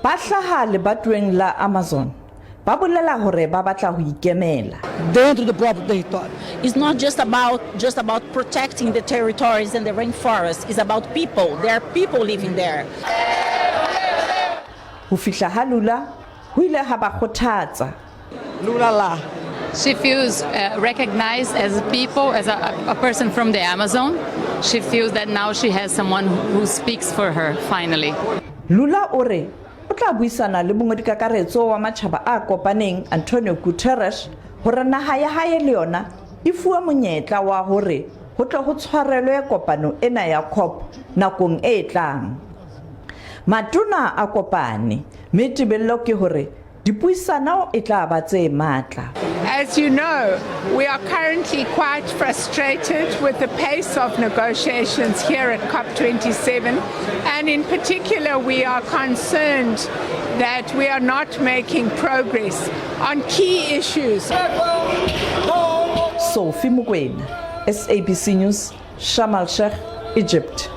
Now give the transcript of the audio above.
Ba hlaha lebatoweng la Amazon ba bolela hore ba batla ho ikemela. Dentro do próprio território. It's not just about protecting the territories and the rainforest. It's about people. There are people living there. Ho fihla ha Lula ho ile ha ba kgothatsa. Lula lá. She feels recognized as a people, as a person from the Amazon. She feels that now she has someone who speaks for her, finally. Lula o re o tla buisana le mongodikakaretso wa Matjhaba a Kopaneng Antonio Guterres hore naha ya hae le yona e fuwe monyetla wa hore ho tle ho tshwarelwe kopano ena ya COP nakong e tlang. Matona a kopane mme tebello ke hore dipuisano e tla ba tse matla. As you know, we are currently quite frustrated with the pace of negotiations here at COP27, and in particular, we are concerned that we are not making progress on key issues. Sophie Mokoena, SABC News, Sharm el-Sheikh, Egypt.